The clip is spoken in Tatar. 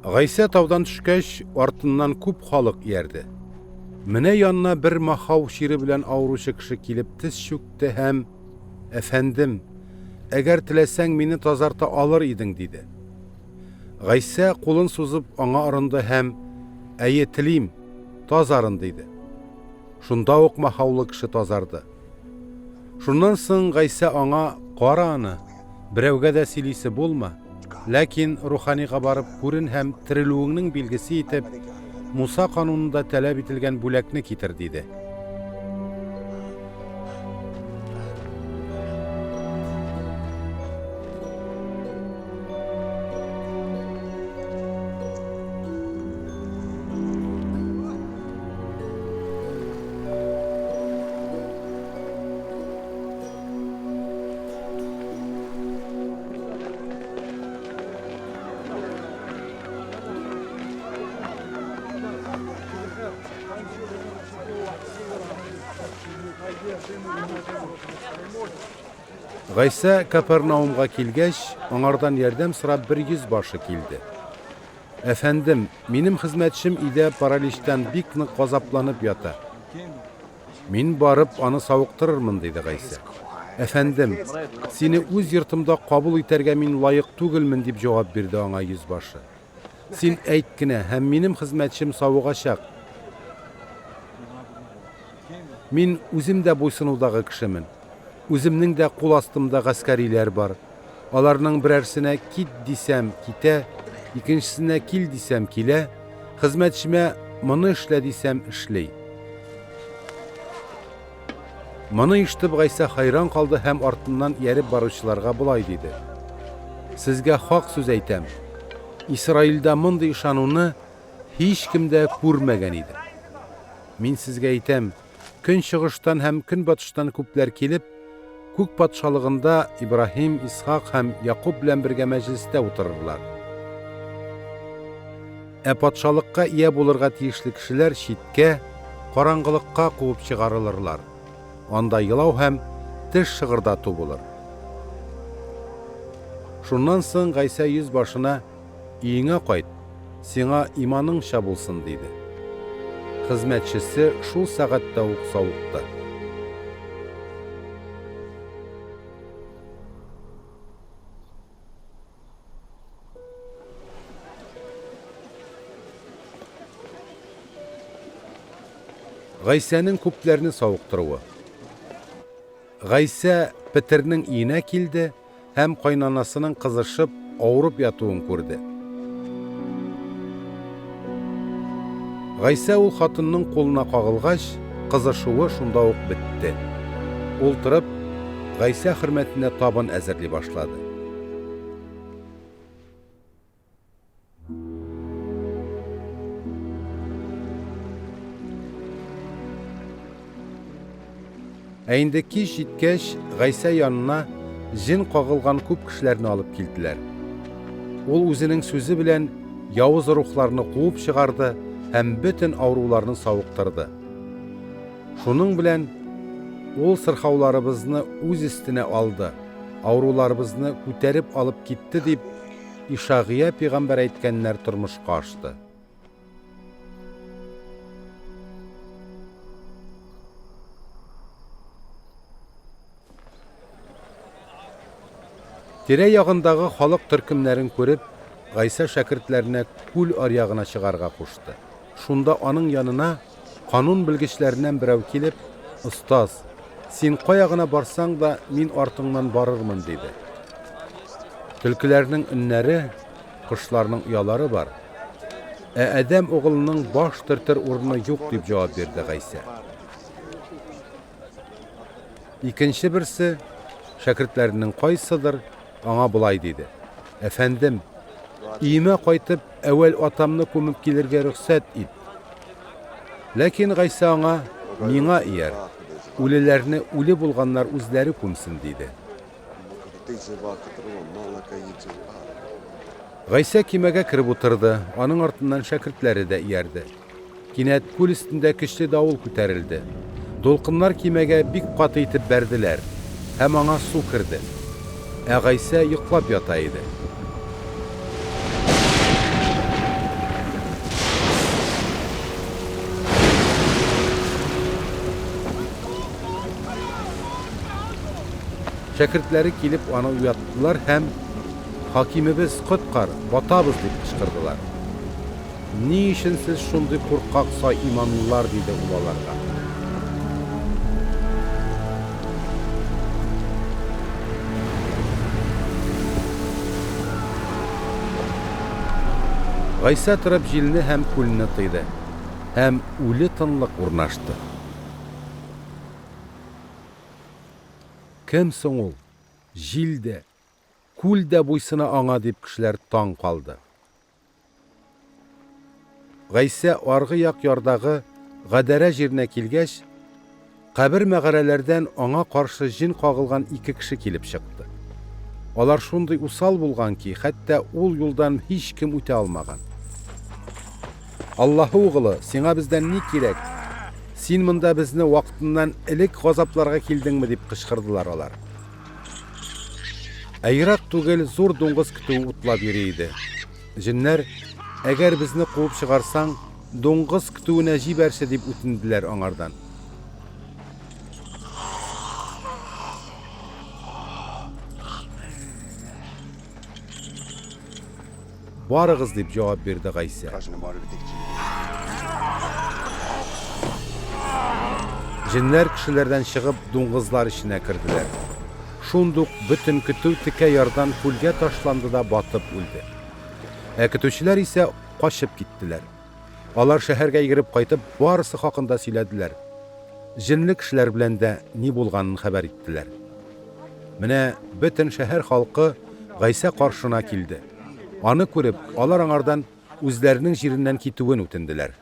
Гайсә таудан төшкәч, артыннан күп халык иярде. Менә янына бер махау чире белән авыручы кеше килеп тез чүкте һәм: "Әфәндем, әгәр теләсәң, мине тазарта алыр идең", диде. Гайсә кулын сузып аңа орынды һәм: "Әйе, телим, тазарын", диде. Шунда ук махаулы кеше тазарды. Шуннан соң Гайсә аңа: "Кара аны, берәүгә дә сөйлисе булма, ләкин руханига барып күрен һәм терелүеңнең билгесе итеп Муса канунында таләп ителгән бүләкне китер", диде. Гайсә Капернаумга килгәч, аңардан ярдәм сорап бер йөзбашы килде. Әфәндем, минем хезмәтчем өйдә параличтан бик нык газапланып ята. Мин барып аны савыктырырмын, диде Гайсә. Әфәндем, сине үз йортымда кабул итәргә мин лаек түгелмен, дип җавап бирде аңа йөзбашы. Син әйт кенә, һәм минем хезмәтчем савыгачак. Мин үзем дә буйсынудагы кешемен. Үземнең дә кул астымда гаскәриләр бар. Аларның берәрсенә кит дисәм, китә, икенчесенә кил дисәм, килә, хезмәтчемә моны эшлә дисәм, эшли. Моны ишетеп Гайсә хайран калды һәм артыннан ияреп баручыларга болай диде: Сезгә хак сүз әйтәм. Исраилдә мондый ышануны һичкем дә күрмәгән иде. Мин сезгә әйтәм, Көнчыгыштан һәм көнбатыштан күпләр килеп, күк патшалыгында Ибраһим, Исхак һәм Якуб белән бергә мәҗлестә утырырлар. Ә патшалыкка ия булырга тиешле кешеләр читкә, караңгылыкка куып чыгарылырлар. Анда елау һәм теш шыгырдату булыр. Шуннан соң Гайсә йөзбашына Өеңә кайт, сиңа иманыңча булсын, диде. Хезмәтчесе шул сәгатьтә үк савыкты. Гайсәнең күпләрне савыктыруы. Гайсә Петернең өенә килде һәм кайнанасының кызышып, авырып ятуын күрде. Гайсә ул хатынның кулына кагылгач, кызышуы шунда ук бетте. Ул торып, Гайсә хөрмәтенә табын әзерли башлады. Ә инде кич җиткәч, Гайсә янына җен кагылган күп кешеләрне алып килделәр. Ул үзенең сүзе белән явыз рухларны куып чыгарды һәм бөтен авыруларны савыктырды. Шуның белән ул сырхауларыбызны үз өстенә алды, авыруларыбызны күтәреп алып китте дип, Ишагыя пигамбәр әйткәннәр тормышка ашты. Тирә-ягындагы халык төркемнәрен күреп, Гайсә шәкертләренә күл аръягына чыгарга кушты. Шунда аның янына канун белгечләреннән берәү килеп, Остаз, син кая гына барсаң да, мин артыңнан барырмын, диде. Төлкеләрнең өннәре, кошларның оялары бар. Ә Адәм угылының баш төртер урыны юк, дип җавап бирде Гайсә. Икенче берсе, шәкертләренең кайсыдыр, аңа болай диде: Әфәндем, өемә кайтып, әүвәл атамны күмеп килергә рөхсәт ит. Ләкин Гайсә аңа: Миңа ияр, үлеләрне үле булганнар үзләре күмсен, диде. Гайсә кимәгә кереп утырды, аның артыннан шәкертләре дә иярде. Кинәт күл өстендә көчле давыл күтәрелде. Дулкыннар кимәгә бик каты итеп бәрделәр, һәм аңа су керде. Ә Гайсә йоклап ята иде. Шәкертләре килеп аны уяттылар һәм, Хакимебез, коткар, батабыз, дип кычкырдылар. Ни өчен сез шундый куркак сай иманлылар, диде ул аларга. Гайсә торып җилне һәм күлне тыйды, һәм үле тынлык урнашты. Кем соң ул? Җил дә, күл дә буйсына аңа, дип кешеләр таң калды. Гайсә аргы як ярдагы Гадәрә җиренә килгәч, кабер мәгарәләрдән аңа каршы җен кагылган ике кеше килеп чыкты. Алар шундый усал булган ки, хәтта ул юлдан һичкем үтә алмаган. Аллаһы угылы, сиңа бездән ни кирәк? Син монда безне вакытыннан элек газапларга килдеңме? дип кычкырдылар алар. Ә ерак түгел зур дуңгыз көтүе утлап йөри иде. Җеннәр, Әгәр безне куып чыгарсаң, дуңгыз көтүенә җибәрче, дип үтенделәр аңардан. Барыгыз, дип җавап бирде Гайсә. Җеннәр кешеләрдән чыгып, дуңгызлар эченә керделәр. Шундук бөтен көтү текә ярдан күлгә ташланды да батып үлде. Ә көтүчеләр исә качып киттеләр. Алар шәһәргә йөгереп кайтып, барысы хакында сөйләделәр. Җенле кешеләр белән дә ни булганын хәбәр иттеләр. Менә бөтен шәһәр халкы Гайсә каршына килде. Аны күреп, алар аңардан үзләренең җиреннән китүен үтенделәр.